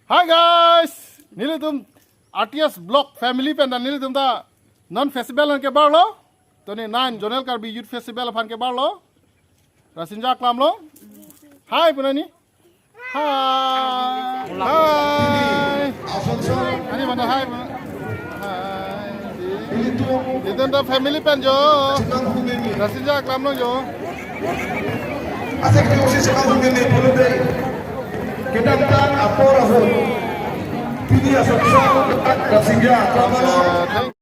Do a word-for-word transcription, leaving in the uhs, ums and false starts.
Hi guys, nelitum R T S Vlog family pen ta nelitum ta non festival aphan kebarlo. Tuni nine Zonal Karbi Youth Festival aphan kebarlo. Rasinja aklam lo. Hi punani. Hi. Hi. Ani mana hi puna. Hi. Nelitum ta family pen jo. Rasinja aklam lo jo. Asek di usi sekarang ini belum deh. Kedamtang apor ahut. Pini asap sa tak Rasinja aklam lo. Uh, thank